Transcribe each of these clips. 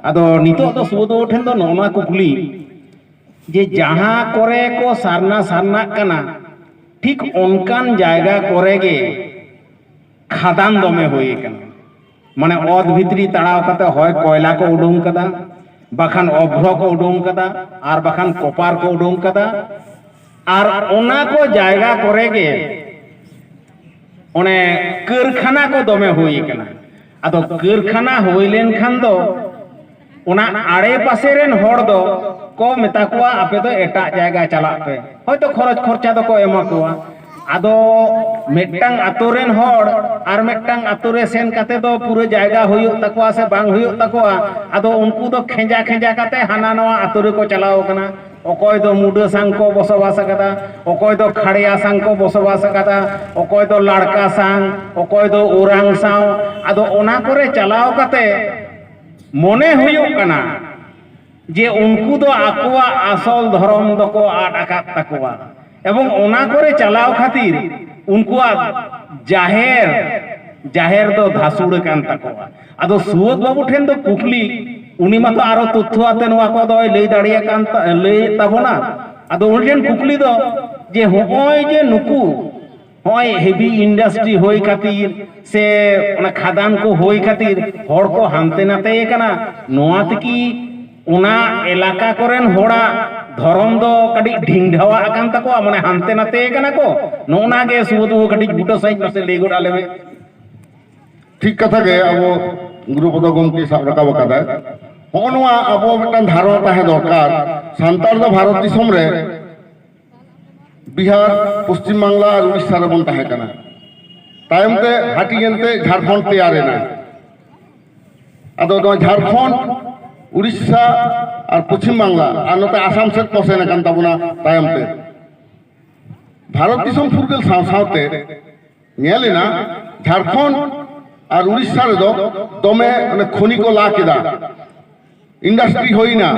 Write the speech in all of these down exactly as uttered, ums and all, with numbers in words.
ᱟᱫᱚ ᱱᱤᱛᱚᱜ ᱫᱚ ᱥᱩᱵᱳᱫᱷ ᱵᱟᱹᱵᱩ ᱴᱷᱮᱱ ᱫᱚ ᱱᱚᱜᱼᱚ ᱱᱚᱣᱟ ᱠᱩᱠᱞᱤ, ᱡᱮ ᱡᱟᱦᱟᱸ ᱠᱚᱨᱮ ᱠᱚ ᱥᱟᱨᱱᱟ ᱥᱟᱨᱱᱟᱜ ᱠᱟᱱᱟ, ᱴᱷᱤᱠ ᱚᱱᱠᱟᱱ ᱡᱟᱭᱜᱟ ᱠᱚᱨᱮ ᱜᱮ ᱠᱷᱟᱫᱟᱱ ᱫᱚᱢᱮ ᱦᱩᱭ ᱟᱠᱟᱱᱟ᱾ ᱢᱟᱱᱮ, ᱚᱛ ᱵᱷᱤᱛᱨᱤ ᱛᱟᱲᱟᱣ ᱠᱟᱛᱮ ᱦᱚᱭ ᱠᱚᱭᱞᱟ ᱠᱚ ᱩᱰᱩᱝ ᱠᱟᱫᱟ, ᱵᱟᱠᱷᱟᱱ ᱚᱵᱷᱨᱚ ᱠᱚ ᱩᱰᱩᱝ ᱠᱟᱫᱟ, ᱟᱨ ᱵᱟᱠᱷᱟᱱ ᱠᱚᱯᱟᱨ ᱠᱚ ᱩᱰᱩᱝ ᱠᱟᱫᱟ᱾ ᱟᱨ ᱚᱱᱟ ᱠᱚ ᱡᱟᱭᱜᱟ ᱠᱚᱨᱮ ᱜᱮ ᱚᱱᱮ ᱠᱟᱹᱨᱠᱷᱟᱱᱟ ᱠᱚ ᱫᱚᱢᱮ ᱦᱩᱭ ᱟᱠᱟᱱᱟ᱾ ᱟᱫᱚ ᱠᱟᱹᱨᱠᱷᱟᱱᱟ ᱦᱩᱭ ᱞᱮᱱᱠᱷᱟᱱ ᱫᱚ ᱚᱱᱟ ᱟᱲᱮ ᱯᱟᱥᱮ ᱨᱮᱱ ᱦᱚᱲ ᱫᱚ ᱠᱚ ᱢᱮᱛᱟ ᱠᱚᱣᱟ, "ᱟᱯᱮ ᱫᱚ ᱮᱴᱟᱜ ᱡᱟᱭᱜᱟ ᱪᱟᱞᱟᱜ ᱯᱮ", ᱦᱚᱭᱛᱚ ᱠᱷᱚᱨᱚᱪ ᱠᱷᱚᱨᱪᱟ ᱫᱚᱠᱚ ᱮᱢᱟ ᱠᱚᱣᱟ᱾ ᱟᱫᱚ ᱢᱤᱫᱴᱟᱝ ᱟᱛᱳ ᱨᱮᱱ ᱦᱚᱲ ᱟᱨ ᱢᱤᱫᱴᱟᱝ ᱟᱛᱳ ᱨᱮ ᱥᱮᱱ ᱠᱟᱛᱮ ᱫᱚ ᱯᱩᱨᱟᱹ ᱡᱟᱭᱜᱟ ᱦᱩᱭᱩᱜ ᱛᱟᱠᱚᱣᱟ ᱥᱮ ᱵᱟᱝ ᱦᱩᱭᱩᱜ ᱛᱟᱠᱚᱣᱟ, ᱟᱫᱚ ᱩᱱᱠᱩ ᱫᱚ ᱠᱷᱮᱸᱡᱟ ᱠᱷᱮᱸᱡᱟ ᱠᱟᱛᱮ ᱦᱟᱱᱟ ᱱᱚᱣᱟ ᱟᱛᱳ ᱨᱮᱠᱚ ᱪᱟᱞᱟᱣ ᱠᱟᱱᱟ᱾ ᱚᱠᱚᱭ ᱫᱚ ᱢᱩᱰᱟᱹ ᱥᱟᱝ ᱠᱚ ᱵᱚᱥᱚᱵᱟᱥ ᱟᱠᱟᱫᱟ, ᱚᱠᱚᱭ ᱫᱚ ᱠᱷᱟᱲᱭᱟ ᱥᱟᱝ ᱠᱚ ᱵᱚᱥᱚᱵᱟᱥ ᱟᱠᱟᱫᱟ, ᱚᱠᱚᱭ ᱫᱚ ᱞᱟᱲᱠᱟ ᱥᱟᱝ, ᱚᱠᱚᱭ ᱫᱚ ᱳᱨᱟᱝ ᱥᱟᱶ᱾ ᱟᱫᱚ ᱚᱱᱟ ᱠᱚᱨᱮ ᱪᱟᱞᱟᱣ ᱠᱟᱛᱮ ᱢᱚᱱᱮ ᱦᱩᱭᱩᱜ ᱠᱟᱱᱟ ᱡᱮ ᱩᱱᱠᱩ ᱫᱚ ᱟᱠᱚᱣᱟᱜ ᱟᱥᱚᱞ ᱫᱷᱚᱨᱚᱢ ᱫᱚᱠᱚ ᱟᱫ ᱟᱠᱟᱫ ᱛᱟᱠᱚᱣᱟ, ᱮᱵᱚᱝ ᱚᱱᱟ ᱠᱚᱨᱮ ᱪᱟᱞᱟᱣ ᱠᱷᱟᱹᱛᱤᱨ ᱩᱱᱠᱩᱣᱟᱜ ᱡᱟᱦᱮᱨ, ᱡᱟᱦᱮᱨ ᱫᱚ ᱫᱷᱟᱥᱩᱲ ᱟᱠᱟᱱ ᱛᱟᱠᱚᱣᱟ᱾ ᱟᱫᱚ ᱥᱩᱵᱳᱫᱷ ᱵᱟᱹᱵᱩ ᱴᱷᱮᱱ ᱫᱚ ᱠᱩᱠᱞᱤ, ᱩᱱᱤ ᱢᱟᱛᱚ ᱟᱨᱚ ᱛᱚᱛᱛᱷᱚ ᱟᱛᱮ ᱱᱚᱣᱟ ᱠᱚᱫᱚᱭ ᱞᱟᱹᱭ ᱫᱟᱲᱮᱭᱟᱜ ᱠᱟᱱ ᱛᱟ-, ᱞᱟᱹᱭᱮᱫ ᱛᱟᱵᱚᱱᱟ᱾ ᱟᱫᱚ ᱩᱱᱤ ᱴᱷᱮᱱ ᱠᱩᱠᱞᱤ ᱫᱚ ᱡᱮ ᱦᱚᱸᱜᱼᱚᱭ ᱡᱮ ᱱᱩᱠᱩ ᱦᱚᱸᱜᱼᱚᱭ heavy industry ᱦᱩᱭ ᱠᱷᱟᱹᱛᱤᱨ ᱥᱮ ᱚᱱᱟ ᱠᱷᱟᱫᱟᱱ ᱠᱚ ᱦᱩᱭ ᱠᱷᱟᱹᱛᱤᱨ ᱦᱚᱲ ᱠᱚ ᱦᱟᱱᱛᱮ ᱱᱟᱛᱮ ᱟᱠᱟᱱᱟ, ᱱᱚᱣᱟ ᱛᱮᱠᱤ ᱚᱱᱟ ᱮᱞᱟᱠᱟ ᱠᱚᱨᱮᱱ ᱦᱚᱲᱟᱜ ᱫᱷᱚᱨᱚᱢ ᱫᱚ ᱠᱟᱹᱴᱤᱡ ᱰᱷᱤᱝᱰᱷᱟᱣᱟᱜ ᱟᱠᱟᱱ ᱛᱟᱠᱚᱣᱟ, ᱢᱟᱱᱮ ᱦᱟᱱᱛᱮ ᱱᱟᱛᱮ ᱟᱠᱟᱱᱟ ᱠᱚ? ᱱᱚᱜᱼᱚ ᱱᱟ ᱜᱮ ᱥᱩᱵᱳᱫᱷ ᱵᱟᱹᱵᱩ ᱠᱟᱹᱴᱤᱡ ᱵᱩᱴᱟᱹ ᱥᱟᱺᱦᱤᱡ ᱢᱟᱥᱮ ᱞᱟᱹᱭ ᱜᱚᱫ ᱟᱞᱮ ᱢᱮ᱾ ᱴᱷᱤᱠ ᱠᱟᱛᱷᱟ ᱜᱮ ᱟᱵᱚ ᱜᱩᱨᱩᱯᱚᱫᱚ ᱜᱚᱢᱠᱮ ᱥᱟᱵ ᱨᱟᱠᱟᱵ ᱟᱠᱟᱫᱟᱭ᱾ ᱦᱚᱸᱜᱼᱚ ᱱᱚᱣᱟ ᱟᱵᱚ ᱢᱤᱫᱴᱟᱝ ᱫᱷᱟᱨᱚᱱᱟ ᱛᱟᱦᱮᱸ ᱫᱚᱨᱠᱟᱨ, ᱥᱟᱱᱛᱟᱲ ᱫᱚ ᱵᱷᱟᱨᱚᱛ ᱫᱤᱥᱚᱢ ᱨᱮ ᱵᱤᱦᱟᱨ, ᱯᱚᱥᱪᱤᱢ ᱵᱟᱝᱞᱟ ᱟᱨ ᱩᱲᱤᱥᱥᱟ ᱨᱮᱵᱚᱱ ᱛᱟᱦᱮᱸ ᱠᱟᱱᱟ᱾ ᱛᱟᱭᱚᱢ ᱛᱮ ᱦᱟᱹᱴᱤᱧ ᱮᱱᱛᱮ ᱡᱷᱟᱲᱠᱷᱚᱸᱰ ᱛᱮᱭᱟᱨ ᱮᱱᱟ᱾ ᱟᱫᱚ ᱱᱚᱣᱟ ᱡᱷᱟᱲᱠᱷᱚᱸᱰ, ᱩᱲᱤᱥᱥᱟ ᱟᱨ ᱯᱚᱪᱷᱤᱢ ᱵᱟᱝᱞᱟ ᱟᱨ ᱱᱚᱛᱮ ᱟᱥᱟᱢ ᱥᱮᱫ ᱠᱚ ᱥᱮᱱ ᱟᱠᱟᱱ ᱛᱟᱵᱚᱱᱟ ᱛᱟᱭᱚᱢ ᱛᱮ᱾ ᱵᱷᱟᱨᱚᱛ ᱫᱤᱥᱚᱢ ᱯᱷᱩᱨᱜᱟᱹᱞ ᱥᱟᱶ ᱥᱟᱶᱛᱮ ᱧᱮᱞ ᱮᱱᱟ, ᱡᱷᱟᱲᱠᱷᱚᱸᱰ ᱟᱨ ᱩᱲᱤᱥᱥᱟ ᱨᱮᱫᱚ ᱫᱚᱢᱮ ᱚᱱᱮ ᱠᱷᱚᱱᱤ ᱠᱚ ᱞᱟ ᱠᱮᱫᱟ, ᱤᱱᱰᱟᱥᱴᱨᱤ ᱦᱩᱭᱱᱟ᱾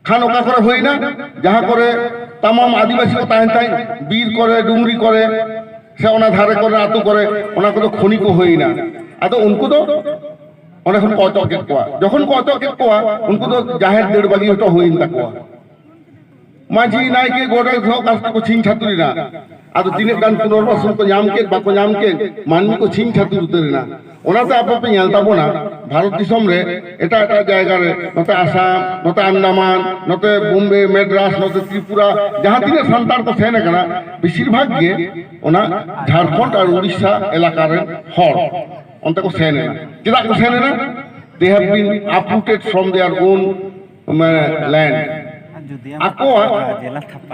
ᱠᱷᱟᱱ ᱚᱠᱟ ᱠᱚᱨᱮ ᱦᱩᱭᱱᱟ? ᱡᱟᱦᱟᱸ ᱠᱚᱨᱮ ᱛᱟᱢᱟᱢ ᱟᱹᱫᱤᱵᱟᱹᱥᱤ ᱠᱚ ᱛᱟᱦᱮᱱ ᱛᱟᱦᱮᱸᱫ, ᱵᱤᱨ ᱠᱚᱨᱮ, ᱰᱩᱝᱨᱤ ᱠᱚᱨᱮ, ᱥᱮ ᱚᱱᱟ ᱫᱷᱟᱨᱮ ᱠᱚᱨᱮ ᱟᱹᱛᱩ ᱠᱚᱨᱮ, ᱚᱱᱟ ᱠᱚᱫᱚ ᱠᱷᱚᱱᱤ ᱠᱚ ᱦᱩᱭᱱᱟ᱾ ᱟᱫᱚ ᱩᱱᱠᱩ ᱫᱚ ᱚᱸᱰᱮ ᱠᱷᱚᱱ ᱠᱚ ᱚᱪᱚᱜ ᱠᱮᱫ ᱠᱚᱣᱟ᱾ ᱡᱚᱠᱷᱚᱱ ᱠᱚ ᱚᱪᱚᱜ ᱠᱮᱫ ᱠᱚᱣᱟ, ᱩᱱᱠᱩ ᱫᱚ ᱡᱟᱦᱮᱨ ᱫᱟᱹᱲ ᱵᱟᱹᱜᱤ ᱦᱚᱴᱚ ᱦᱩᱭᱮᱱ ᱛᱟᱠᱚᱣᱟ᱾ ᱢᱟᱹᱡᱷᱤ, ᱱᱟᱭᱠᱮ, ᱜᱚᱰᱮᱛ ᱥᱚᱦᱚ ᱠᱟᱥᱛ ᱠᱚ ᱪᱷᱤᱝ ᱪᱷᱟᱹᱛᱩᱨ ᱮᱱᱟ᱾ ᱟᱫᱚ ᱛᱤᱱᱟᱹᱜ ᱜᱟᱱ ᱯᱩᱱᱚᱨᱵᱟᱥᱚᱱ ᱠᱚ ᱧᱟᱢ ᱠᱮᱫ, ᱵᱟᱠᱚ ᱧᱟᱢ ᱠᱮᱫ, ᱢᱟᱹᱱᱢᱤ ᱠᱚ ᱪᱷᱤᱝ ᱪᱷᱟᱹᱛᱩᱨ ᱩᱛᱟᱹᱨ ᱮᱱᱟ᱾ ᱚᱱᱟᱛᱮ ᱟᱯᱮ ᱯᱮ ᱧᱮᱞ ᱛᱟᱵᱚᱱᱟ, ᱵᱷᱟᱨᱚᱛ ᱫᱤᱥᱚᱢ ᱨᱮ ᱮᱴᱟᱜ ᱮᱴᱟᱜ ᱡᱟᱭᱜᱟ ᱨᱮ, ᱱᱚᱛᱮ ᱟᱥᱟᱢ, ᱱᱚᱛᱮ ᱟᱱᱰᱟᱢᱟᱱ, ᱱᱚᱛᱮ ᱵᱳᱢᱵᱮ, ᱢᱮᱰᱨᱟᱥ, ᱱᱚᱛᱮ ᱛᱨᱤᱯᱩᱨᱟ, ᱡᱟᱦᱟᱸ ᱛᱤᱱᱟᱹᱜ ᱥᱟᱱᱛᱟᱲ ᱠᱚ ᱥᱮᱱ ᱟᱠᱟᱱᱟ, ᱵᱮᱥᱤᱨ ᱵᱷᱟᱜᱽ ᱜᱮ ᱚᱱᱟ ᱡᱷᱟᱲᱠᱷᱚᱸᱰ ᱟᱨ ᱩᱲᱤᱥᱥᱟ ᱮᱞᱟᱠᱟ ᱨᱮᱱ ᱦᱚᱲ ᱚᱱᱛᱮ ᱠᱚ ᱥᱮᱱ ᱮᱱᱟ᱾ ᱪᱮᱫᱟᱜ ᱠᱚ ᱥᱮᱱ ᱮᱱᱟ? They have been uprooted from their own, ᱢᱟᱱᱮ, land. ᱟᱠᱚᱣᱟᱜ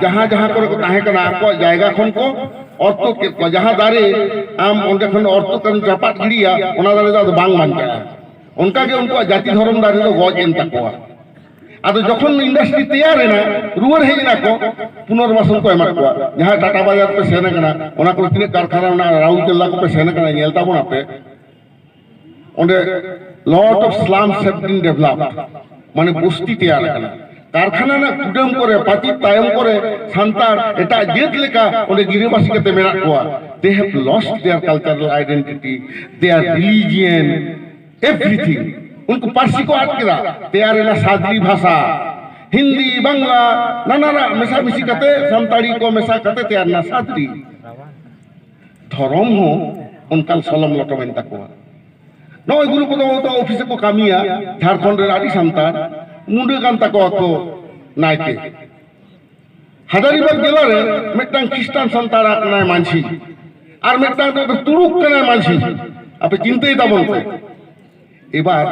ᱡᱟᱦᱟᱸ ᱡᱟᱦᱟᱸ ᱠᱚᱨᱮ ᱠᱚ ᱛᱟᱦᱮᱸ ᱠᱟᱱᱟ, ᱟᱠᱚᱣᱟᱜ ᱡᱟᱭᱜᱟ ᱠᱷᱚᱱ ᱠᱚ ᱚᱨ ᱛᱩᱫ ᱠᱮᱫ ᱠᱚᱣᱟ᱾ ᱡᱟᱦᱟᱸ ᱫᱟᱨᱮ ᱟᱢ ᱚᱸᱰᱮ ᱠᱷᱚᱱ ᱚᱨ ᱛᱩᱫ ᱠᱟᱛᱮᱢ ᱪᱟᱯᱟᱫ ᱜᱤᱰᱤᱭᱟ, ᱚᱱᱟ ᱫᱟᱨᱮ ᱫᱚ ᱟᱫᱚ ᱵᱟᱝ ᱵᱟᱧᱪᱟᱜᱼᱟ᱾ ᱚᱱᱠᱟᱜᱮ ᱩᱱᱠᱩᱣᱟᱜ ᱡᱟᱹᱛᱤ ᱫᱷᱚᱨᱚᱢ ᱫᱟᱨᱮ ᱫᱚ ᱜᱚᱡ ᱮᱱ ᱛᱟᱠᱚᱣᱟ᱾ ᱟᱫᱚ ᱡᱚᱠᱷᱚᱱ ᱤᱱᱰᱟᱥᱴᱨᱤ ᱛᱮᱭᱟᱨ ᱮᱱᱟ, ᱨᱩᱣᱟᱹᱲ ᱦᱮᱡ ᱮᱱᱟ ᱠᱚ, ᱯᱩᱱᱚᱨᱵᱟᱥᱚᱱ ᱠᱚ ᱮᱢᱟᱫ ᱠᱚᱣᱟ᱾ ᱡᱟᱦᱟᱸ ᱴᱟᱴᱟ ᱵᱟᱡᱟᱨ ᱯᱮ ᱥᱮᱱ ᱟᱠᱟᱱᱟ, ᱚᱱᱟ ᱠᱚᱨᱮ ᱛᱤᱱᱟᱹᱜ ᱠᱟᱨᱠᱷᱟᱱᱟ ᱢᱮᱱᱟᱜᱼᱟ, ᱨᱟᱩᱨᱠᱮᱞᱞᱟ ᱠᱚᱯᱮ ᱥᱮᱱ ᱟᱠᱟᱱᱟ, ᱧᱮᱞ ᱛᱟᱵᱚᱱᱟᱯᱮ᱾ ᱚᱸᱰᱮ lot of slums have been developed, ᱢᱟᱱᱮ ᱵᱚᱥᱛᱤ ᱛᱮᱭᱟᱨ ᱟᱠᱟᱱᱟ᱾ ᱠᱟᱨᱠᱷᱟᱱᱟ ᱨᱮᱱᱟᱜ ᱠᱩᱰᱟᱹᱢ ᱠᱚᱨᱮ, ᱯᱟᱹᱪᱤᱨ ᱛᱟᱭᱚᱢ ᱠᱚᱨᱮ ᱥᱟᱱᱛᱟᱲ ᱮᱴᱟᱜ ᱡᱟᱹᱛ ᱞᱮᱠᱟ ᱚᱸᱰᱮ ᱜᱤᱨᱟᱹᱵᱟᱹᱥᱤ ᱠᱟᱛᱮ ᱢᱮᱱᱟᱜ ᱠᱚᱣᱟ᱾ They have lost their cultural identity, their religion, everything. ᱩᱱᱠᱩ ᱯᱟᱹᱨᱥᱤ ᱠᱚ ᱟᱫ ᱠᱮᱫᱟ, ᱛᱮᱭᱟᱨ ᱮᱱᱟ ᱥᱟᱫᱽᱨᱤ ᱵᱷᱟᱥᱟ, ᱦᱤᱱᱫᱤ, ᱵᱟᱝᱞᱟ, ᱱᱟᱱᱟᱨᱟᱜ ᱢᱮᱥᱟᱢᱤᱥᱤ ᱠᱟᱛᱮ, ᱥᱟᱱᱛᱟᱲᱤ ᱠᱚ ᱢᱮᱥᱟ ᱠᱟᱛᱮ ᱛᱮᱭᱟᱨ ᱮᱱᱟ ᱥᱟᱫᱽᱨᱤ᱾ ᱫᱷᱚᱨᱚᱢ ᱦᱚᱸ ᱚᱱᱠᱟᱱ ᱥᱚᱞᱚᱢ ᱞᱚᱴᱚᱢᱮᱱ ᱛᱟᱠᱚᱣᱟ᱾ ᱱᱚᱜᱼᱚᱭ ᱜᱩᱨᱩ ᱯᱚᱫᱚ ᱚᱯᱷᱤᱥ ᱨᱮᱠᱚ ᱠᱟᱹᱢᱤᱭᱟ, ᱡᱷᱟᱲᱠᱷᱚᱸᱰ ᱨᱮᱱ ᱟᱹᱰᱤ ᱥᱟᱱᱛᱟᱲ, ᱢᱩᱸᱰᱟᱹ ᱠᱟᱱ ᱛᱟᱠᱚᱣᱟ ᱠᱚ ᱱᱟᱭᱠᱮ᱾ ᱦᱟᱡᱟᱨᱤᱵᱟᱜᱽ ᱡᱮᱞᱟ ᱨᱮ ᱢᱤᱫᱴᱟᱝ ᱠᱷᱨᱤᱥᱴᱟᱱ ᱥᱟᱱᱛᱟᱲᱟᱜ ᱠᱟᱱᱟᱭ ᱢᱟᱹᱡᱷᱤ, ᱟᱨ ᱢᱤᱫᱴᱟᱝ ᱫᱚ ᱛᱩᱲᱩᱠ ᱠᱟᱱᱟᱭ ᱢᱟᱹᱡᱷᱤ᱾ ᱟᱯᱮ ᱪᱤᱱᱛᱟᱹᱭ ᱛᱟᱵᱚᱱ ᱯᱮ᱾ ᱮᱵᱟᱨ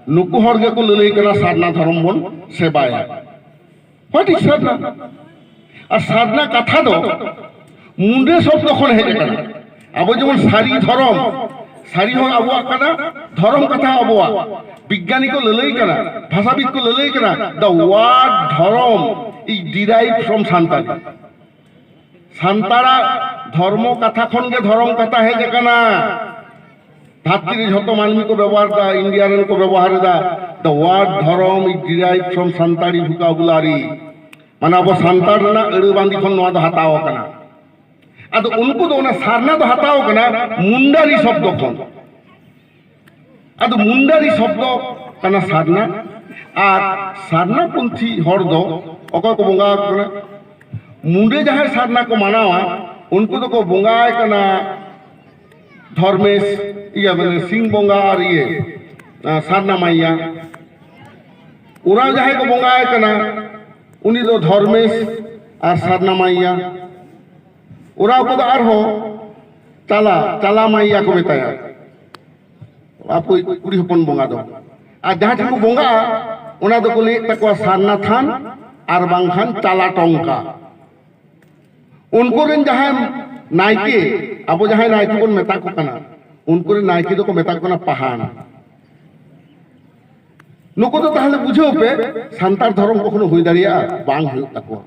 ᱱᱩᱠᱩ ᱦᱚᱲ ᱜᱮᱠᱚ ᱞᱟᱹᱞᱟᱹᱭ ᱠᱟᱱᱟ ᱥᱟᱨᱱᱟ ᱫᱷᱚᱨᱚᱢ ᱵᱚᱱ ᱥᱮᱵᱟᱭᱟ᱾ What is ᱥᱟᱨᱱᱟ? ᱟᱨ ᱥᱟᱨᱱᱟ ᱠᱟᱛᱷᱟ ᱫᱚ ᱢᱩᱸᱰᱟᱹ ᱥᱚᱵᱫᱚ ᱠᱷᱚᱱ ᱦᱮᱡ ᱟᱠᱟᱱᱟ᱾ ᱟᱵᱚ ᱡᱮᱢᱚᱱ ᱥᱟᱹᱨᱤ ᱫᱷᱚᱨᱚᱢ, ᱥᱟᱹᱨᱤ ᱦᱚᱸ ᱟᱵᱚᱣᱟᱜ ᱠᱟᱱᱟ, ᱫᱷᱚᱨᱚᱢ ᱠᱟᱛᱷᱟ ᱟᱵᱚᱣᱟᱜ᱾ ᱵᱤᱜᱽᱜᱟᱱᱤ ᱠᱚ ᱞᱟᱹᱞᱟᱹᱭ ᱠᱟᱱᱟ, ᱵᱷᱟᱥᱟᱵᱤᱫ ᱠᱚ ᱞᱟᱹᱞᱟᱹᱭ ᱠᱟᱱᱟ, the word ᱫᱷᱚᱨᱚᱢ is derived from ᱥᱟᱱᱛᱟᱲᱤ᱾ ᱥᱟᱱᱛᱟᱲᱟᱜ ᱫᱷᱚᱨᱢᱚ ᱠᱟᱛᱷᱟ ᱠᱷᱚᱱ ᱜᱮ ᱫᱷᱚᱨᱚᱢ ᱠᱟᱛᱷᱟ ᱦᱮᱡ ᱟᱠᱟᱱᱟ᱾ ᱫᱷᱟᱹᱨᱛᱤ ᱨᱮ ᱡᱷᱚᱛᱚ ᱢᱟᱹᱱᱢᱤ ᱠᱚ ᱵᱮᱵᱚᱦᱟᱨ ᱮᱫᱟ, ᱤᱱᱰᱤᱭᱟ ᱨᱮᱱ ᱠᱚ ᱵᱮᱵᱚᱦᱟᱨ ᱮᱫᱟ, the word ᱫᱷᱚᱨᱚᱢ is derived from Santali vocabulary᱾ ᱢᱟᱱᱮ ᱟᱵᱚ ᱥᱟᱱᱛᱟᱲ ᱨᱮᱱᱟᱜ ᱟᱹᱲᱟᱹ ᱵᱟᱸᱫᱤ ᱠᱷᱚᱱ ᱱᱚᱣᱟ ᱫᱚ ᱦᱟᱛᱟᱣ ᱟᱠᱟᱱᱟ᱾ ᱟᱫᱚ ᱩᱱᱠᱩ ᱫᱚ ᱚᱱᱟ ᱥᱟᱨᱱᱟ ᱫᱚ ᱦᱟᱛᱟᱣ ᱟᱠᱟᱱᱟ ᱢᱩᱱᱰᱟᱨᱤ ᱥᱚᱵᱫᱚ ᱠᱷᱚᱱ᱾ ᱟᱫᱚ ᱢᱩᱱᱰᱟᱨᱤ ᱥᱚᱵᱫᱚ ᱠᱟᱱᱟ ᱥᱟᱨᱱᱟ᱾ ᱟᱨ ᱥᱟᱨᱱᱟ ᱯᱚᱱᱛᱷᱤ ᱦᱚᱲ ᱫᱚ ᱚᱠᱚᱭ ᱠᱚ ᱵᱚᱸᱜᱟ ᱟᱠᱚ ᱠᱟᱱᱟ? ᱢᱩᱱᱰᱟᱹ ᱡᱟᱦᱟᱸᱭ ᱥᱟᱨᱱᱟ ᱠᱚ ᱢᱟᱱᱟᱣᱟ, ᱩᱱᱠᱩ ᱫᱚᱠᱚ ᱵᱚᱸᱜᱟᱭ ᱠᱟᱱᱟ ᱫᱷᱚᱨᱢᱮᱥ, ᱤᱭᱟᱹ, ᱢᱟᱱᱮ ᱥᱤᱝ ᱵᱚᱸᱜᱟ ᱟᱨ ᱤᱭᱟᱹ, ᱟᱸ, ᱥᱟᱨᱱᱟ ᱢᱟᱭᱭᱟ᱾ ᱳᱨᱟᱣ ᱡᱟᱦᱟᱸᱭ ᱠᱚ ᱵᱚᱸᱜᱟᱭ ᱠᱟᱱᱟ, ᱩᱱᱤ ᱫᱚ ᱫᱷᱚᱨᱢᱮᱥ ᱟᱨ ᱥᱟᱨᱱᱟ ᱢᱟᱭᱭᱟ᱾ ᱳᱨᱟᱣ ᱠᱚᱫᱚ ᱟᱨᱦᱚᱸ ᱪᱟᱞᱟ, ᱪᱟᱞᱟ ᱢᱟᱭᱭᱟ ᱠᱚ ᱢᱮᱛᱟᱭᱟ᱾ ᱟᱵᱚ ᱠᱩᱲᱤ ᱦᱚᱯᱚᱱ ᱵᱚᱸᱜᱟ ᱫᱚ᱾ ᱟᱨ ᱡᱟᱦᱟᱸ ᱴᱷᱮᱱ ᱠᱚ ᱵᱚᱸᱜᱟᱜᱼᱟ, ᱚᱱᱟ ᱫᱚᱠᱚ ᱞᱟᱹᱭᱮᱫ ᱛᱟᱠᱚᱣᱟ ᱥᱟᱨᱱᱟ ᱛᱷᱟᱱ ᱟᱨ ᱵᱟᱝᱠᱷᱟᱱ ᱪᱟᱞᱟ ᱴᱚᱝᱠᱟ᱾ ᱩᱱᱠᱩ ᱨᱮᱱ ᱡᱟᱦᱟᱸᱭ ᱱᱟᱭᱠᱮ, ᱟᱵᱚ ᱡᱟᱦᱟᱸᱭ ᱱᱟᱭᱠᱮ ᱵᱚᱱ ᱢᱮᱛᱟ ᱠᱚ ᱠᱟᱱᱟ, ᱩᱱᱠᱩ ᱨᱮᱱ ᱱᱟᱭᱠᱮ ᱫᱚᱠᱚ ᱢᱮᱛᱟ ᱠᱚ ᱠᱟᱱᱟ ᱯᱟᱦᱟᱱ᱾ ᱱᱩᱠᱩ ᱫᱚ ᱛᱟᱦᱞᱮ ᱵᱩᱡᱷᱟᱹᱣ ᱯᱮ, ᱥᱟᱱᱛᱟᱲ ᱫᱷᱚᱨᱚᱢ ᱠᱚᱠᱷᱚᱱᱳ ᱦᱩᱭ ᱫᱟᱲᱮᱭᱟᱜᱼᱟ? ᱵᱟᱝ ᱦᱩᱭᱩᱜ ᱛᱟᱠᱚᱣᱟ᱾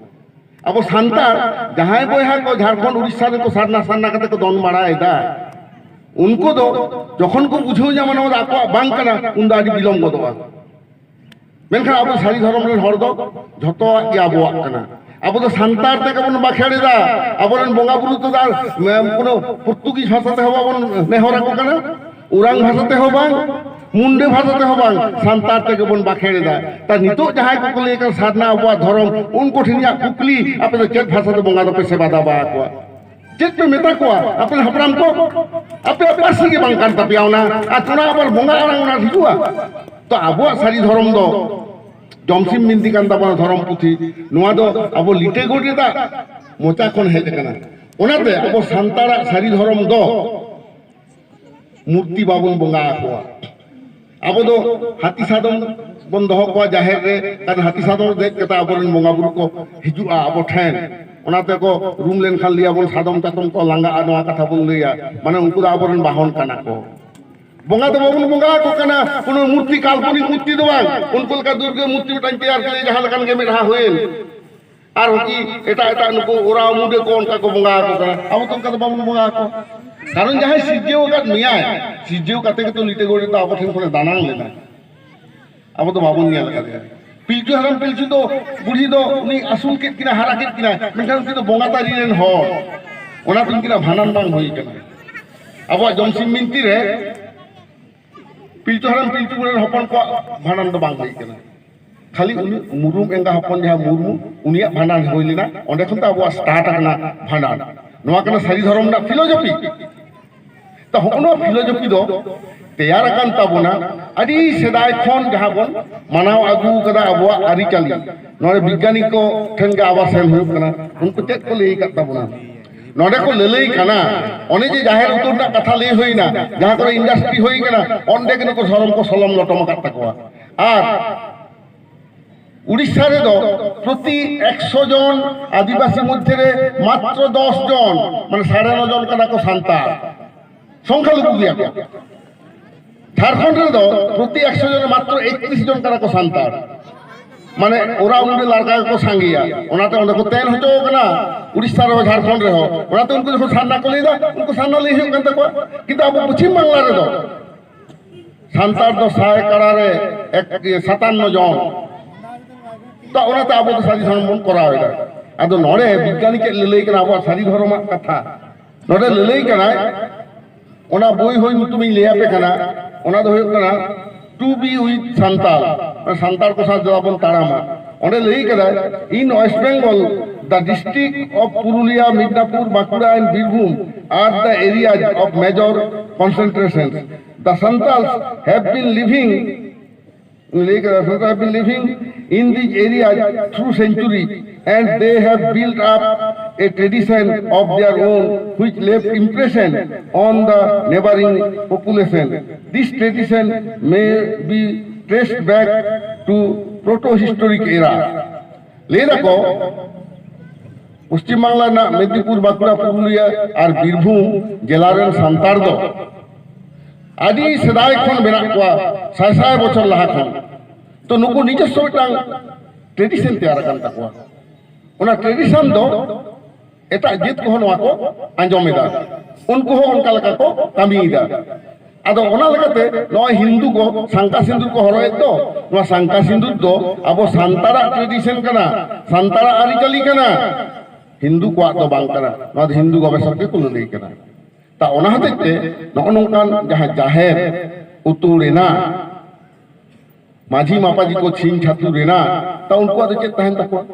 ᱟᱵᱚ ᱥᱟᱱᱛᱟᱲ ᱡᱟᱦᱟᱸᱭ ᱵᱚᱭᱦᱟ ᱠᱚ ᱡᱷᱟᱲᱠᱷᱚᱸᱰ ᱩᱲᱤᱥᱥᱟ ᱨᱮᱠᱚ ᱥᱟᱨᱱᱟ ᱥᱟᱨᱱᱟ ᱠᱟᱛᱮ ᱠᱚ ᱫᱚᱱ ᱵᱟᱲᱟᱭᱮᱫᱟ, ᱩᱱᱠᱩ ᱫᱚ ᱡᱚᱠᱷᱚᱱ ᱠᱚ ᱵᱩᱡᱷᱟᱹᱣ ᱧᱟᱢᱟ ᱱᱚᱣᱟ ᱫᱚ ᱟᱠᱚᱣᱟᱜ ᱵᱟᱝ ᱠᱟᱱᱟ, ᱩᱱᱫᱚ ᱟᱹᱰᱤ ᱵᱤᱞᱚᱢ ᱜᱚᱫᱚᱜᱼᱟ᱾ ᱢᱮᱱᱠᱷᱟᱱ ᱟᱵᱚ ᱥᱟᱹᱨᱤ ᱫᱷᱚᱨᱚᱢ ᱨᱮᱱ ᱦᱚᱲ ᱫᱚ ᱡᱷᱚᱛᱚᱣᱟᱜ ᱜᱮ ᱟᱵᱚᱣᱟᱜ ᱠᱟᱱᱟ᱾ ᱟᱵᱚ ᱫᱚ ᱥᱟᱱᱛᱟᱲ ᱛᱮᱜᱮ ᱵᱚᱱ ᱵᱟᱠᱷᱮᱲ ᱮᱫᱟ, ᱟᱵᱚᱨᱮᱱ ᱵᱚᱸᱜᱟ ᱵᱩᱨᱩ ᱫᱚ ᱟᱨ, ᱮᱢ, ᱠᱳᱱᱳ ᱯᱚᱨᱛᱩᱜᱤᱡᱽ ᱵᱷᱟᱥᱟ ᱛᱮᱦᱚᱸ ᱵᱟᱵᱚᱱ ᱱᱮᱦᱚᱨ ᱟᱠᱚ ᱠᱟᱱᱟ, ᱳᱨᱟᱝ ᱵᱷᱟᱥᱟ ᱛᱮᱦᱚᱸ ᱵᱟᱝ, ᱢᱩᱱᱰᱟᱹ ᱵᱷᱟᱥᱟ ᱛᱮᱦᱚᱸ ᱵᱟᱝ, ᱥᱟᱱᱛᱟᱲ ᱛᱮᱜᱮ ᱵᱚᱱ ᱵᱟᱠᱷᱮᱲ ᱮᱫᱟ᱾ ᱛᱟ ᱱᱤᱛᱚᱜ ᱡᱟᱦᱟᱸᱭ ᱠᱚᱠᱚ ᱞᱟᱹᱭ ᱠᱟᱱ ᱥᱟᱨᱱᱟ ᱟᱵᱚᱣᱟᱜ ᱫᱷᱚᱨᱚᱢ, ᱩᱱᱠᱩ ᱴᱷᱮᱱ ᱤᱧᱟᱹᱜ ᱠᱩᱠᱞᱤ, ᱟᱯᱮ ᱫᱚ ᱪᱮᱫ ᱵᱷᱟᱥᱟ ᱛᱮ ᱵᱚᱸᱜᱟ ᱫᱚᱯᱮ ᱥᱮᱵᱟ ᱫᱟᱵᱟ ᱟᱠᱚᱣᱟ? ᱪᱮᱫ ᱯᱮ ᱢᱮᱛᱟ ᱠᱚᱣᱟ ᱟᱯᱮ ᱦᱟᱯᱲᱟᱢ ᱠᱚ? ᱟᱯᱮᱭᱟᱜ ᱯᱟᱹᱨᱥᱤ ᱜᱮ ᱵᱟᱝ ᱠᱟᱱ ᱛᱟᱯᱮᱭᱟ ᱚᱱᱟ᱾ ᱟᱨ ᱛᱷᱚᱲᱟ ᱟᱵᱟᱨ ᱵᱚᱸᱜᱟ ᱟᱲᱟᱝ ᱚᱱᱟ ᱦᱤᱡᱩᱜᱼᱟ᱾ ᱛᱚ ᱟᱵᱚᱣᱟᱜ ᱥᱟᱹᱨᱤ ᱫᱷᱚᱨᱚᱢ ᱫᱚ ᱡᱚᱢᱥᱤᱢ ᱵᱤᱱᱛᱤ ᱠᱟᱱ ᱛᱟᱵᱚᱱᱟ, ᱫᱷᱚᱨᱚᱢ ᱯᱩᱛᱷᱤ᱾ ᱱᱚᱣᱟ ᱫᱚ ᱟᱵᱚ ᱞᱤᱴᱟᱹ ᱜᱚᱰᱮᱛᱟᱜ ᱢᱚᱪᱟ ᱠᱷᱚᱱ ᱦᱮᱡ ᱟᱠᱟᱱᱟ᱾ ᱚᱱᱟᱛᱮ ᱟᱵᱚ ᱥᱟᱱᱛᱟᱲᱟᱜ ᱥᱟᱹᱨᱤ ᱫᱷᱚᱨᱚᱢ ᱫᱚ ᱢᱩᱨᱛᱤ ᱵᱟᱵᱚᱱ ᱵᱚᱸᱜᱟ ᱟᱠᱚᱣᱟ᱾ ᱟᱵᱚ ᱫᱚ ᱦᱟᱹᱛᱤ ᱥᱟᱫᱚᱢ ᱵᱚᱱ ᱫᱚᱦᱚ ᱠᱚᱣᱟ ᱡᱟᱦᱮᱨ ᱨᱮ, ᱠᱟᱨᱚᱱ ᱦᱟᱹᱛᱤ ᱥᱟᱫᱚᱢ ᱨᱮ ᱫᱮᱡ ᱠᱟᱛᱮ ᱟᱵᱚᱨᱮᱱ ᱵᱚᱸᱜᱟ ᱵᱩᱨᱩ ᱠᱚ ᱦᱤᱡᱩᱜᱼᱟ ᱟᱵᱚ ᱴᱷᱮᱱ᱾ ᱚᱱᱟ ᱛᱮᱠᱚ ᱨᱩᱢ ᱞᱮᱱᱠᱷᱟᱱ ᱞᱟᱹᱭᱟᱵᱚᱱ ᱥᱟᱫᱚᱢ ᱪᱟᱛᱚᱢ ᱠᱚ ᱞᱟᱸᱜᱟᱜᱼᱟ, ᱱᱚᱣᱟ ᱠᱟᱛᱷᱟ ᱵᱚᱱ ᱞᱟᱹᱭᱟ, ᱢᱟᱱᱮ ᱩᱱᱠᱩ ᱫᱚ ᱟᱵᱚᱨᱮᱱ ᱵᱟᱦᱚᱱ ᱠᱟᱱᱟ ᱠᱚ᱾ ᱵᱚᱸᱜᱟ ᱫᱚ ᱵᱟᱵᱚᱱ ᱵᱚᱸᱜᱟ ᱟᱠᱚ ᱠᱟᱱᱟ, ᱠᱳᱱᱳ ᱢᱩᱨᱛᱤ, ᱠᱟᱞᱯᱚᱱᱤᱠ ᱢᱩᱨᱛᱤ ᱫᱚ ᱵᱟᱝ᱾ ᱩᱱᱠᱩ ᱞᱮᱠᱟ ᱫᱩᱨᱜᱟᱹ ᱢᱩᱨᱛᱤ ᱢᱤᱫᱴᱟᱝ ᱛᱮᱭᱟᱨ ᱠᱮᱫᱮ, ᱡᱟᱦᱟᱸ ᱞᱮᱠᱟᱱ ᱜᱮ ᱢᱮᱫᱦᱟ ᱦᱩᱭᱮᱱ, ᱟᱨ ᱦᱚᱸ ᱠᱤ ᱮᱴᱟᱜ ᱮᱴᱟᱜ ᱱᱩᱠᱩ ᱳᱨᱟᱣ ᱢᱩᱰᱟᱹ ᱠᱚ ᱚᱱᱠᱟ ᱠᱚ ᱵᱚᱸᱜᱟ ᱟᱠᱚ ᱠᱟᱱᱟ᱾ ᱟᱵᱚ ᱫᱚ ᱚᱱᱠᱟ ᱫᱚ ᱵᱟᱵᱚᱱ ᱵᱚᱸᱜᱟ ᱟᱠᱚ᱾ ᱠᱟᱨᱚᱱ ᱡᱟᱦᱟᱸᱭ ᱥᱤᱨᱡᱟᱹᱣ ᱟᱠᱟᱫ ᱢᱮᱭᱟᱭ, ᱥᱤᱨᱡᱟᱹᱣ ᱠᱟᱛᱮ ᱜᱮᱛᱚ ᱞᱤᱴᱟᱹ ᱜᱚᱰᱮᱛ ᱫᱚ ᱟᱵᱚ ᱴᱷᱮᱱ ᱠᱷᱚᱱᱮ ᱫᱟᱱᱟᱝ ᱞᱮᱱᱟ᱾ ᱟᱵᱚ ᱫᱚ ᱵᱟᱵᱚᱱ ᱧᱮᱞ ᱟᱠᱟᱫᱮᱭᱟ᱾ ᱯᱤᱞᱪᱩ ᱦᱟᱲᱟᱢ ᱯᱤᱞᱪᱩ ᱫᱚ, ᱵᱩᱲᱦᱤ ᱫᱚ ᱩᱱᱤ ᱟᱹᱥᱩᱞ ᱠᱮᱫ ᱠᱤᱱᱟ, ᱦᱟᱨᱟ ᱠᱮᱫ ᱠᱤᱱᱟ, ᱢᱮᱱᱠᱷᱟᱱ ᱩᱱᱠᱤᱱ ᱫᱚ ᱵᱚᱸᱜᱟ ᱛᱟᱹᱨᱤ ᱨᱮᱱ ᱦᱚᱲ᱾ ᱚᱱᱟᱛᱮ ᱩᱱᱠᱤᱱᱟᱜ ᱵᱷᱟᱸᱰᱟᱱ ᱵᱟᱝ ᱦᱩᱭ ᱟᱠᱟᱱᱟ᱾ ᱟᱵᱚᱣᱟᱜ ᱡᱚᱢᱥᱤᱢ ᱵᱤᱱᱛᱤ ᱨᱮ ᱯᱤᱞᱪᱩ ᱦᱟᱲᱟᱢ ᱯᱤᱞᱪᱩ ᱵᱩᱲᱦᱤ ᱨᱮᱱ ᱦᱚᱯᱚᱱ ᱠᱚᱣᱟᱜ ᱵᱷᱟᱸᱰᱟᱱ ᱫᱚ ᱵᱟᱝ ᱦᱩᱭ ᱠᱟᱱᱟ᱾ ᱠᱷᱟᱹᱞᱤ ᱩᱱᱤ ᱢᱩᱨᱢᱩ ᱮᱸᱜᱟ ᱦᱚᱯᱚᱱ ᱡᱟᱦᱟᱸ ᱢᱩᱨᱢᱩ, ᱩᱱᱤᱭᱟᱜ ᱵᱷᱟᱸᱰᱟᱱ ᱦᱩᱭ ᱞᱮᱱᱟ, ᱚᱸᱰᱮ ᱠᱷᱚᱱ ᱫᱚ ᱟᱵᱚᱣᱟᱜ ᱥᱴᱟᱨᱴ ᱟᱠᱟᱱᱟ ᱵᱷᱟᱸᱰᱟᱱ᱾ ᱱᱚᱣᱟ ᱠᱟᱱᱟ ᱥᱟᱹᱨᱤ ᱫᱷᱚᱨᱚᱢ ᱨᱮᱱᱟᱜ ᱯᱷᱤᱞᱳᱡᱚᱯᱷᱤ᱾ ᱛᱚ, ᱦᱚᱸᱜᱼᱚ ᱱᱚᱣᱟ ᱯᱷᱤᱞᱳᱡᱚᱯᱷᱤ ᱫᱚ ᱛᱮᱭᱟᱨ ᱟᱠᱟᱱ ᱛᱟᱵᱚᱱᱟ ᱟᱹᱰᱤ ᱥᱮᱫᱟᱭ ᱠᱷᱚᱱ ᱡᱟᱦᱟᱸ ᱵᱚᱱ ᱢᱟᱱᱟᱣ ᱟᱹᱜᱩ ᱠᱟᱫᱟ ᱟᱵᱚᱣᱟᱜ ᱟᱹᱨᱤᱪᱟᱹᱞᱤ᱾ ᱱᱚᱰᱮ ᱵᱤᱜᱽᱜᱟᱱᱤ ᱠᱚ ᱴᱷᱮᱱ ᱜᱮ ᱟᱵᱟᱨ ᱥᱮᱱ ᱦᱩᱭᱩᱜ ᱠᱟᱱᱟ, ᱩᱱᱠᱩ ᱪᱮᱫ ᱠᱚ ᱞᱟᱹᱭ ᱟᱠᱟᱫ ᱛᱟᱵᱚᱱᱟ? ᱱᱚᱰᱮ ᱠᱚ ᱞᱟᱹᱞᱟᱹᱭ ᱠᱟᱱᱟ, ᱚᱱᱮ ᱡᱮ ᱡᱟᱦᱮᱨ ᱩᱛᱟᱹᱨ ᱨᱮᱱᱟᱜ ᱠᱟᱛᱷᱟ ᱞᱟᱹᱭ ᱦᱩᱭᱱᱟ, ᱡᱟᱦᱟᱸ ᱠᱚᱨᱮ ᱤᱱᱰᱟᱥᱴᱨᱤ ᱦᱩᱭ ᱠᱟᱱᱟ, ᱚᱸᱰᱮ ᱜᱮ ᱱᱩᱠᱩ ᱥᱚᱨᱚᱢ ᱠᱚ ᱥᱚᱞᱚᱢ ᱞᱚᱴᱚᱢ ᱟᱠᱟᱫ ᱛᱟᱠᱚᱣᱟ᱾ ᱟᱨ ᱩᱲᱤᱥᱥᱟ ᱨᱮᱫᱚ ᱯᱨᱚᱛᱤ ᱮᱠᱥᱚ ᱡᱚᱱ ᱟᱹᱫᱤᱵᱟᱹᱥᱤ ᱢᱚᱫᱽᱫᱷᱮ ᱨᱮ ᱢᱟᱛᱨᱚ ᱫᱚᱥ ᱡᱚᱱ, ᱢᱟᱱᱮ ᱥᱟᱲᱮ ᱱᱚ ᱡᱚᱱ ᱠᱟᱱᱟ ᱠᱚ ᱥᱟᱱᱛᱟᱲ, ᱥᱚᱝᱠᱷᱟ ᱞᱩᱜᱩ ᱜᱮᱭᱟ ᱠᱚ᱾ ᱡᱷᱟᱲᱠᱷᱚᱸᱰ ᱨᱮᱫᱚ ᱯᱨᱚᱛᱤ ᱮᱠᱥᱚ ᱡᱚᱱ ᱢᱟᱛᱨᱚ ᱮᱠᱛᱨᱤᱥ ᱡᱚᱱ ᱠᱟᱱᱟ ᱠᱚ ᱥᱟᱱᱛᱟᱲ, ᱢᱟᱱᱮ ᱚᱨᱟ ᱩᱱᱰᱤ ᱞᱟᱲᱠᱟ ᱜᱮᱠᱚ ᱥᱟᱸᱜᱮᱭᱟ, ᱚᱱᱟᱛᱮ ᱚᱸᱰᱮ ᱠᱚ ᱛᱮᱱ ᱦᱚᱪᱚ ᱠᱟᱱᱟ ᱩᱲᱤᱥᱥᱟ ᱨᱮᱦᱚᱸ ᱡᱷᱟᱲᱠᱷᱚᱸᱰ ᱨᱮᱦᱚᱸ᱾ ᱚᱱᱟᱛᱮ ᱩᱱᱠᱩ ᱡᱚᱠᱷᱚᱱ ᱥᱟᱨᱱᱟ ᱠᱚ ᱞᱟᱹᱭᱫᱟ, ᱩᱱᱠᱩ ᱥᱟᱨᱱᱟ ᱞᱟᱹᱭ ᱦᱩᱭᱩᱜ ᱠᱟᱱ ᱛᱟᱠᱚᱣᱟ, ᱠᱤᱱᱛᱩ ᱟᱵᱚ ᱯᱚᱪᱷᱤᱢ ᱵᱟᱝᱞᱟ ᱨᱮᱫᱚ ᱥᱟᱱᱛᱟᱲ ᱫᱚ ᱥᱟᱭ ᱠᱟᱲᱟ ᱨᱮ ᱮᱠ-, ᱥᱟᱛᱟᱱᱱᱚ ᱡᱚᱱ᱾ ᱛᱚ, ᱚᱱᱟᱛᱮ ᱟᱵᱚ ᱫᱚ ᱥᱟᱹᱨᱤ ᱫᱷᱚᱨᱚᱢ ᱵᱚᱱ ᱠᱚᱨᱟᱣ ᱮᱫᱟ᱾ ᱟᱫᱚ ᱱᱚᱰᱮ ᱵᱤᱜᱽᱜᱟᱱᱤ ᱪᱮᱫ ᱞᱟᱹᱞᱟᱹᱭ ᱠᱟᱱᱟ ᱟᱵᱚᱣᱟᱜ ᱥᱟᱹᱨᱤ ᱫᱷᱚᱨᱚᱢᱟᱜ ᱠᱟᱛᱷᱟ? ᱱᱚᱰᱮ ᱞᱟᱹᱞᱟᱹᱭ ᱠᱟᱱᱟᱭ, ᱚᱱᱟ ᱵᱳᱭ ᱦᱚᱸ ᱧᱩᱛᱩᱢᱤᱧ ᱞᱟᱹᱭ ᱟᱯᱮ ᱠᱟᱱᱟ, ᱚᱱᱟ ᱫᱚ ᱦᱩᱭᱩᱜ ᱠᱟᱱᱟ To Be with Santal, Santal ᱠᱚ ᱥᱟᱶ ᱡᱚᱲᱟᱣ ᱵᱚᱱ ᱛᱟᱲᱟᱢᱟ᱾ ᱚᱸᱰᱮ ᱞᱟᱹᱭ ᱠᱟᱫᱟᱭ, In West Bengal, the district of Purulia, Midnapur, Bankura and Birbhum are the areas of major concentration. The Santals have been living, ᱞᱟᱹᱭ ᱠᱟᱫᱟ, Santals have been living in these areas through centuries and they have built up a tradition of their own which left impression on the neighboring population. This tradition may be traced back to proto-historic era. ᱞᱟᱹᱭ ᱫᱟᱠᱚ, ᱯᱚᱥᱪᱤᱢ ᱵᱟᱝᱞᱟ ᱨᱮᱱᱟᱜ ᱢᱮᱫᱽᱱᱤᱯᱩᱨ, ᱵᱟᱸᱠᱩᱲᱟ, ᱯᱩᱨᱩᱞᱤᱭᱟᱹ ᱟᱨ ᱵᱤᱨᱵᱷᱩᱢ ᱡᱮᱞᱟ ᱨᱮᱱ ᱥᱟᱱᱛᱟᱲ ᱫᱚ ᱟᱹᱰᱤ ᱥᱮᱫᱟᱭ ᱠᱷᱚᱱ ᱢᱮᱱᱟᱜ ᱠᱚᱣᱟ, ᱥᱟᱭ ᱥᱟᱭ ᱵᱚᱪᱷᱚᱨ ᱞᱟᱦᱟ ᱠᱷᱚᱱ᱾ ᱛᱚ, ᱱᱩᱠᱩ ᱱᱤᱡᱚᱥᱥᱚ ᱢᱤᱫᱴᱟᱝ ᱴᱨᱮᱰᱤᱥᱚᱱ ᱛᱮᱭᱟᱨ ᱟᱠᱟᱱ ᱛᱟᱠᱚᱣᱟ᱾ ᱚᱱᱟ ᱴᱨᱮᱰᱤᱥᱚᱱ ᱫᱚ ᱮᱴᱟᱜ ᱡᱟᱹᱛ ᱠᱚᱦᱚᱸ ᱱᱚᱣᱟ ᱠᱚ ᱟᱸᱡᱚᱢ ᱮᱫᱟ, ᱩᱱᱠᱩ ᱦᱚᱸ ᱚᱱᱠᱟ ᱞᱮᱠᱟ ᱠᱚ ᱠᱟᱹᱢᱤᱭᱮᱫᱟ᱾ ᱟᱫᱚ ᱚᱱᱟ ᱞᱮᱠᱟᱛᱮ ᱱᱚᱜᱼᱚᱭ ᱦᱤᱱᱫᱩ ᱠᱚ ᱥᱟᱝᱠᱟ ᱥᱤᱸᱫᱩᱨ ᱠᱚ ᱦᱚᱨᱚᱜ ᱮᱫ ᱫᱚ, ᱱᱚᱣᱟ ᱥᱟᱝᱠᱟ ᱥᱤᱸᱫᱩᱨ ᱫᱚ ᱟᱵᱚ ᱥᱟᱱᱛᱟᱲᱟᱜ ᱴᱨᱮᱰᱤᱥᱚᱱ ᱠᱟᱱᱟ, ᱥᱟᱱᱛᱟᱲᱟᱜ ᱟᱹᱨᱤᱪᱟᱹᱞᱤ ᱠᱟᱱᱟ, ᱦᱤᱱᱫᱩ ᱠᱚᱣᱟᱜ ᱫᱚ ᱵᱟᱝ ᱠᱟᱱᱟ᱾ ᱱᱚᱣᱟ ᱫᱚ ᱦᱤᱱᱫᱩ ᱜᱚᱵᱮᱥᱚᱠ ᱜᱮᱠᱚ ᱞᱟᱹᱞᱟᱹᱭ ᱠᱟᱱᱟ᱾ ᱛᱟ ᱚᱱᱟ ᱦᱚᱛᱮᱡ ᱛᱮ ᱱᱚᱜᱼᱚ ᱱᱚᱝᱠᱟᱱ ᱡᱟᱦᱟᱸ ᱡᱟᱦᱮᱨ ᱩᱛᱩᱲ ᱮᱱᱟ, ᱢᱟᱹᱡᱷᱤ ᱢᱟᱯᱟᱡᱤ ᱠᱚ ᱪᱷᱤᱝ ᱪᱷᱟᱹᱛᱩᱨ ᱮᱱᱟ, ᱛᱟ ᱩᱱᱠᱩᱣᱟᱜ ᱫᱚ ᱪᱮᱫ ᱛᱟᱦᱮᱱ ᱛᱟᱠᱚᱣᱟ?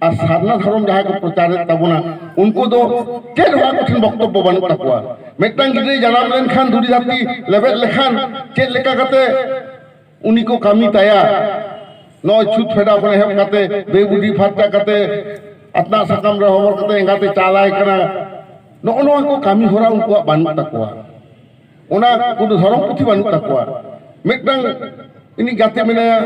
ᱟᱨ ᱥᱟᱨᱱᱟ ᱫᱷᱚᱨᱚᱢ ᱡᱟᱦᱟᱸᱭ ᱠᱚ ᱯᱨᱚᱪᱟᱨᱮᱫ ᱛᱟᱵᱚᱱᱟ, ᱩᱱᱠᱩ ᱫᱚ ᱪᱮᱫ ᱦᱚᱸ ᱟᱠᱚ ᱴᱷᱮᱱ ᱵᱚᱠᱛᱚᱵᱵᱚ ᱵᱟᱹᱱᱩᱜ ᱛᱟᱠᱚᱣᱟ᱾ ᱢᱤᱫᱴᱟᱝ ᱜᱤᱫᱽᱨᱟᱹᱭ ᱡᱟᱱᱟᱢ ᱞᱮᱱᱠᱷᱟᱱ ᱫᱷᱩᱲᱤ ᱫᱷᱟᱹᱨᱛᱤ ᱞᱮᱵᱮᱫ ᱞᱮᱠᱷᱟᱱ ᱪᱮᱫ ᱞᱮᱠᱟ ᱠᱟᱛᱮ ᱩᱱᱤ ᱠᱚ ᱠᱟᱹᱢᱤ ᱛᱟᱭᱟ, ᱱᱚᱜᱼᱚᱭ ᱪᱷᱩᱛ ᱯᱷᱮᱰᱟᱣ ᱠᱷᱚᱱ ᱮᱦᱚᱵ ᱠᱟᱛᱮ, ᱵᱮᱵᱩᱰᱤ ᱯᱷᱟᱨᱪᱟ ᱠᱟᱛᱮ, ᱟᱛᱱᱟᱜ ᱥᱟᱠᱟᱢ ᱨᱮ ᱦᱚᱵᱚᱨ ᱠᱟᱛᱮ ᱮᱸᱜᱟᱛᱮ ᱪᱟᱞᱟᱭ ᱠᱟᱱᱟ, ᱱᱚᱜᱼᱚ ᱱᱚᱣᱟ ᱠᱚ ᱠᱟᱹᱢᱤ ᱦᱚᱨᱟ ᱩᱱᱠᱩᱣᱟᱜ ᱵᱟᱹᱱᱩᱜ ᱛᱟᱠᱚᱣᱟ᱾ ᱚᱱᱟ ᱠᱳᱱᱳ ᱫᱷᱚᱨᱚᱢ ᱯᱩᱛᱷᱤ ᱵᱟᱹᱱᱩᱜ ᱛᱟᱠᱚᱣᱟ᱾ ᱢᱤᱫᱴᱟᱝ ᱤᱧᱤᱡ ᱜᱟᱛᱮ ᱢᱮᱱᱟᱭᱟ,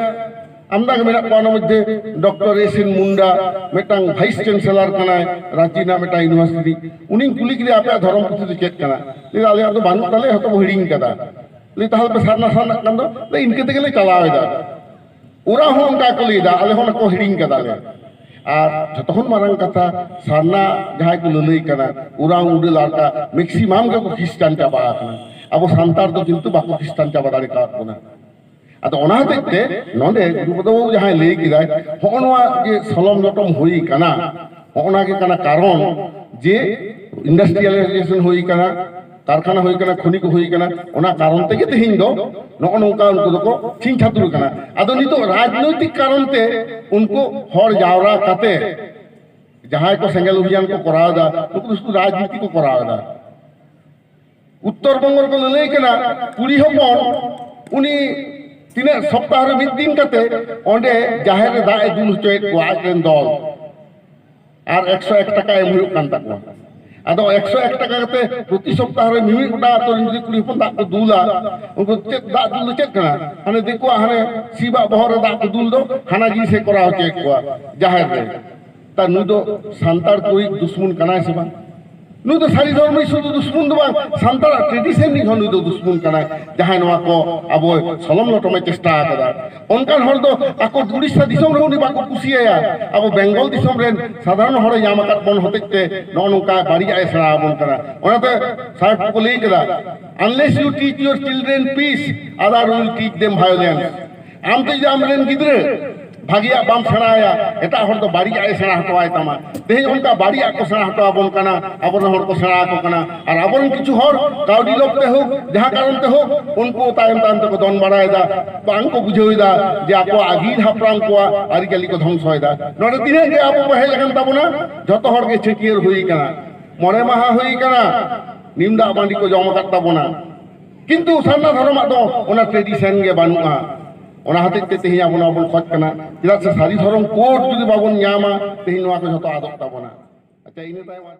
ᱟᱢᱫᱟ ᱜᱮ ᱢᱮᱱᱟᱜ ᱠᱚᱣᱟ, ᱚᱱᱟ ᱢᱚᱫᱽᱫᱷᱮ ᱰᱚᱠᱴᱚᱨ ᱮᱥ ᱮᱱ ᱢᱩᱱᱰᱟ, ᱢᱤᱫᱴᱟᱝ ᱵᱷᱟᱭᱤᱥ ᱪᱟᱱᱥᱮᱞᱚᱨ ᱠᱟᱱᱟᱭ ᱨᱟᱸᱪᱤ ᱨᱮᱱᱟᱜ ᱢᱤᱫᱴᱟᱝ ᱤᱭᱩᱱᱤᱵᱷᱟᱨᱥᱤᱴᱤ᱾ ᱩᱱᱤᱧ ᱠᱩᱞᱤ ᱠᱮᱫᱮᱭᱟ, "ᱟᱯᱮᱭᱟᱜ ᱫᱷᱚᱨᱚᱢ ᱯᱩᱛᱷᱤ ᱫᱚ ᱪᱮᱫ ᱠᱟᱱᱟ?" ᱞᱟᱹᱭ ᱫᱟ, "ᱟᱞᱮᱭᱟᱜ ᱫᱚ ᱵᱟᱹᱱᱩᱜ ᱛᱟᱞᱮᱭᱟ, ᱦᱚᱭᱛᱚ ᱵᱚ ᱦᱤᱲᱤᱧ ᱠᱟᱫᱟ᱾" ᱞᱟᱹᱭ, "ᱛᱟᱦᱞᱮ ᱯᱮ ᱥᱟᱨᱱᱟ ᱥᱟᱨᱱᱟᱜ ᱠᱟᱱ ᱫᱚ?" ᱞᱟᱹᱭ, "ᱤᱱᱠᱟᱹ ᱛᱮᱜᱮᱞᱮ ᱪᱟᱞᱟᱣ ᱮᱫᱟ᱾" ᱚᱨᱟ ᱦᱚᱸ ᱚᱱᱠᱟ ᱠᱚ ᱞᱟᱹᱭ ᱮᱫᱟ, "ᱟᱞᱮ ᱦᱚᱸ ᱚᱱᱟ ᱠᱚ ᱦᱤᱲᱤᱧ ᱠᱟᱫᱟᱞᱮ᱾" ᱟᱨ ᱡᱷᱚᱛᱚ ᱠᱷᱚᱱ ᱢᱟᱨᱟᱝ ᱠᱟᱛᱷᱟ, ᱥᱟᱨᱱᱟ ᱡᱟᱦᱟᱸᱭ ᱠᱚ ᱞᱟᱹᱞᱟᱹᱭ ᱠᱟᱱᱟ, ᱩᱨᱟᱣ ᱩᱰᱟᱹ ᱞᱟᱲᱠᱟ, ᱢᱮᱠᱥᱤᱢᱟᱢ ᱜᱮᱠᱚ ᱠᱷᱨᱤᱥᱴᱟᱱ ᱪᱟᱵᱟ ᱟᱠᱟᱱᱟ᱾ ᱟᱵᱚ ᱥᱟᱱᱛᱟᱲ ᱫᱚ ᱠᱤᱱᱛᱩ ᱵᱟᱠᱚ ᱠᱷᱨᱤᱥᱴᱟᱱ ᱪᱟᱵᱟ ᱫᱟᱲᱮ ᱠᱟᱣᱟᱫ ᱵᱚᱱᱟ᱾ ᱟᱫᱚ ᱚᱱᱟ ᱦᱚᱛᱮᱡ ᱛᱮ ᱱᱚᱰᱮ ᱜᱩᱨᱩ ᱯᱚᱫᱚ ᱵᱟᱵᱩ ᱡᱟᱦᱟᱸᱭ ᱞᱟᱹᱭ ᱠᱮᱫᱟᱭ, ᱦᱚᱸᱜᱼᱚ ᱱᱚᱣᱟ ᱡᱮ ᱥᱚᱞᱚᱢ ᱞᱚᱴᱚᱢ ᱦᱩᱭ ᱠᱟᱱᱟ, ᱦᱚᱸᱜᱼᱚ ᱱᱟ ᱜᱮ ᱠᱟᱱᱟ ᱠᱟᱨᱚᱱ ᱡᱮ ᱤᱱᱰᱟᱥᱴᱨᱤᱭᱟᱞᱟᱭᱡᱮᱥᱚᱱ ᱦᱩᱭ ᱠᱟᱱᱟ, ᱠᱟᱨᱠᱷᱟᱱᱟ ᱦᱩᱭ ᱠᱟᱱᱟ, ᱠᱷᱚᱱᱤ ᱠᱚ ᱦᱩᱭ ᱠᱟᱱᱟ, ᱚᱱᱟ ᱠᱟᱨᱚᱱ ᱛᱮᱜᱮ ᱛᱮᱦᱮᱧ ᱫᱚ ᱱᱚᱜᱼᱚ ᱱᱚᱝᱠᱟ ᱩᱱᱠᱩ ᱫᱚᱠᱚ ᱪᱷᱤᱝ ᱪᱷᱟᱹᱛᱩᱨ ᱠᱟᱱᱟ᱾ ᱟᱫᱚ ᱱᱤᱛᱚᱜ ᱨᱟᱡᱽᱱᱳᱭᱛᱤᱠ ᱠᱟᱨᱚᱱ ᱛᱮ ᱩᱱᱠᱩ ᱦᱚᱲ ᱡᱟᱣᱨᱟ ᱠᱟᱛᱮ ᱡᱟᱦᱟᱸᱭ ᱠᱚ ᱥᱮᱸᱜᱮᱞ ᱚᱵᱷᱤᱭᱟᱱ ᱠᱚ ᱠᱚᱨᱟᱣ ᱮᱫᱟ, ᱱᱩᱠᱩ ᱫᱚ ᱥᱩᱫᱷᱩ ᱨᱟᱡᱽᱱᱤᱛᱤ ᱠᱚ ᱠᱚᱨᱟᱣ ᱮᱫᱟ᱾ ᱩᱛᱛᱚᱨ ᱵᱚᱝᱜᱚ ᱨᱮᱠᱚ ᱞᱟᱹᱞᱟᱹᱭ ᱠᱟᱱᱟ, ᱠᱩᱲᱤ ᱦᱚᱯᱚᱱ ᱩᱱᱤ ᱛᱤᱱᱟᱹᱜ ᱥᱚᱯᱛᱟᱦᱚ ᱨᱮ ᱢᱤᱫ ᱫᱤᱱ ᱠᱟᱛᱮ ᱚᱸᱰᱮ ᱡᱟᱦᱮᱨ ᱨᱮ ᱫᱟᱜ ᱮ ᱫᱩᱞ ᱦᱚᱪᱚᱭᱮᱫ ᱠᱚᱣᱟ ᱟᱡ ᱨᱮᱱ ᱫᱚᱞ, ᱟᱨ ᱮᱠᱥᱚ ᱮᱠ ᱴᱟᱠᱟ ᱮᱢ ᱦᱩᱭᱩᱜ ᱠᱟᱱ ᱛᱟᱠᱚᱣᱟ᱾ ᱟᱫᱚ ᱮᱠᱥᱚ ᱮᱠ ᱴᱟᱠᱟ ᱠᱟᱛᱮ ᱯᱨᱚᱛᱤ ᱥᱚᱯᱛᱟᱦᱚ ᱨᱮ ᱢᱤᱢᱤᱫ ᱜᱚᱴᱟ ᱟᱛᱳ ᱨᱮᱱ ᱡᱩᱫᱤ ᱠᱩᱲᱤ ᱦᱚᱯᱚᱱ ᱫᱟᱜ ᱠᱚ ᱫᱩᱞᱟ, ᱩᱱᱠᱩ ᱪᱮᱫ ᱫᱟᱜ ᱫᱩᱞ ᱫᱚ ᱪᱮᱫ ᱠᱟᱱᱟ? ᱦᱟᱱᱮ ᱫᱤᱠᱩᱣᱟᱜ ᱦᱟᱱᱮ ᱥᱤᱵᱟᱜ ᱵᱚᱦᱚᱜ ᱨᱮ ᱫᱟᱜ ᱠᱚ ᱫᱩᱞ ᱫᱚ, ᱦᱟᱱᱟ ᱡᱤᱱᱤᱥᱮ ᱠᱚᱨᱟᱣ ᱦᱚᱪᱚᱭᱮᱫ ᱠᱚᱣᱟ ᱡᱟᱦᱮᱨ ᱨᱮ᱾ ᱛᱟ ᱱᱩᱭ ᱫᱚ ᱥᱟᱱᱛᱟᱲ ᱠᱚᱭᱤᱡ ᱫᱩᱥᱢᱚᱱ ᱠᱟᱱᱟᱭ ᱥᱮ ᱵᱟᱝ? ᱱᱩᱭ ᱫᱚ ᱥᱟᱹᱨᱤ ᱫᱷᱚᱨᱢᱚᱭ ᱥᱩᱫᱷᱩ ᱫᱩᱥᱢᱚᱱ ᱫᱚ ᱵᱟᱝ, ᱥᱟᱱᱛᱟᱲᱟᱜ ᱴᱨᱮᱰᱤᱥᱚᱱ ᱨᱤᱱᱤᱡ ᱦᱚᱸ ᱱᱩᱭ ᱫᱚ ᱫᱩᱥᱢᱚᱱ ᱠᱟᱱᱟᱭ, ᱡᱟᱦᱟᱸᱭ ᱱᱚᱣᱟ ᱠᱚ ᱟᱵᱚ ᱥᱚᱞᱚᱢ ᱞᱚᱴᱚᱢᱮ ᱪᱮᱥᱴᱟ ᱟᱠᱟᱫᱟ᱾ ᱚᱱᱠᱟᱱ ᱦᱚᱲ ᱫᱚ ᱟᱠᱚ ᱩᱲᱤᱥᱥᱟ ᱫᱤᱥᱚᱢ ᱨᱮᱦᱚᱸ ᱩᱱᱤ ᱵᱟᱠᱚ ᱠᱩᱥᱤᱭᱟᱭᱟ᱾ ᱟᱵᱚ ᱵᱮᱝᱜᱚᱞ ᱫᱤᱥᱚᱢ ᱨᱮᱱ ᱥᱟᱫᱷᱟᱨᱚᱱ ᱦᱚᱲᱮ ᱧᱟᱢ ᱟᱠᱟᱫ ᱵᱚᱱ ᱦᱚᱛᱮᱡ ᱛᱮ ᱱᱚᱜᱼᱚ ᱱᱚᱝᱠᱟ ᱵᱟᱹᱲᱤᱡᱟᱜ ᱮ ᱥᱮᱬᱟ ᱟᱵᱚᱱ ᱠᱟᱱᱟ᱾ ᱚᱱᱟᱛᱮ ᱥᱟᱦᱮᱵᱽ ᱠᱚᱠᱚ ᱞᱟᱹᱭ ᱠᱟᱫᱟ, "Unless you teach your children peace, other will teach them violence." ᱟᱢ ᱛᱮ ᱡᱩᱫᱤ ᱟᱢᱨᱮᱱ ᱜᱤᱫᱽᱨᱟᱹ ᱵᱷᱟᱜᱤᱭᱟᱜ ᱵᱟᱢ ᱥᱮᱬᱟᱭᱟ, ᱮᱴᱟᱜ ᱦᱚᱲ ᱫᱚ ᱵᱟᱹᱲᱤᱡᱟᱜ ᱮ ᱥᱮᱬᱟ ᱦᱚᱴᱚ ᱟᱭ ᱛᱟᱢᱟ᱾ ᱛᱮᱦᱮᱧ ᱚᱱᱠᱟ ᱵᱟᱹᱲᱤᱡᱟᱜ ᱠᱚ ᱥᱮᱬᱟ ᱦᱚᱴᱚ ᱟᱵᱚᱱ ᱠᱟᱱᱟ, ᱟᱵᱚᱨᱮᱱ ᱦᱚᱲ ᱠᱚ ᱥᱮᱬᱟ ᱟᱠᱚ ᱠᱟᱱᱟ᱾ ᱟᱨ ᱟᱵᱚᱨᱮᱱ ᱠᱤᱪᱷᱩ ᱦᱚᱲ ᱠᱟᱹᱣᱰᱤ ᱞᱳᱵᱷ ᱛᱮ ᱦᱳᱠ, ᱡᱟᱦᱟᱸ ᱠᱟᱨᱚᱱ ᱛᱮ ᱦᱳᱠ, ᱩᱱᱠᱩ ᱛᱟᱭᱚᱢ ᱛᱟᱭᱚᱢ ᱛᱮᱠᱚ ᱫᱚᱱ ᱵᱟᱲᱟᱭᱮᱫᱟ, ᱵᱟᱝ ᱠᱚ ᱵᱩᱡᱷᱟᱹᱣ ᱮᱫᱟ ᱡᱮ ᱟᱠᱚᱣᱟᱜ ᱟᱹᱜᱤᱞ ᱦᱟᱯᱲᱟᱢ ᱠᱚᱣᱟᱜ ᱟᱹᱨᱤᱪᱟᱹᱞᱤ ᱠᱚ ᱫᱷᱚᱝᱥᱚᱭᱮᱫᱟ᱾ ᱱᱚᱰᱮ ᱛᱤᱱᱟᱹᱜ ᱜᱮ ᱟᱵᱚ ᱠᱚ ᱦᱮᱡ ᱟᱠᱟᱱ ᱛᱟᱵᱚᱱᱟ, ᱡᱷᱚᱛᱚ ᱦᱚᱲ ᱜᱮ ᱪᱷᱟᱹᱴᱭᱟᱹᱨ ᱦᱩᱭ ᱟᱠᱟᱱᱟ, ᱢᱚᱬᱮ ᱢᱟᱦᱟ ᱦᱩᱭ ᱟᱠᱟᱱᱟ, ᱱᱤᱢ ᱫᱟᱜ ᱢᱟᱹᱰᱤ ᱠᱚ ᱡᱚᱢ ᱟᱠᱟᱫ ᱛᱟᱵᱚᱱᱟ, ᱠᱤᱱᱛᱩ ᱥᱟᱨᱱᱟ ᱫᱷᱚᱨᱚᱢᱟᱜ ᱫᱚ ᱚᱱᱟ ᱴᱨᱮᱰᱤᱥᱚᱱ ᱜᱮ ᱵᱟᱹᱱᱩᱜᱼᱟ᱾ ᱚᱱᱟ ᱦᱚᱛᱮᱡ ᱛᱮ ᱛᱮᱦᱮᱧ ᱟᱵᱚ ᱱᱚᱣᱟ ᱵᱚᱱ ᱠᱷᱚᱡ ᱠᱟᱱᱟ, ᱪᱮᱫᱟᱜ ᱥᱮ ᱥᱟᱹᱨᱤ ᱫᱷᱚᱨᱚᱢ ᱠᱳᱰ ᱡᱩᱫᱤ ᱵᱟᱵᱚᱱ ᱧᱟᱢᱟ, ᱛᱮᱦᱮᱧ ᱱᱚᱣᱟ ᱠᱚ ᱡᱷᱚᱛᱚ ᱟᱫᱚᱜ ᱛᱟᱵᱚᱱᱟ᱾ ᱟᱪᱪᱷᱟ, ᱤᱱᱟᱹ ᱛᱟᱭᱚᱢ ᱟᱨ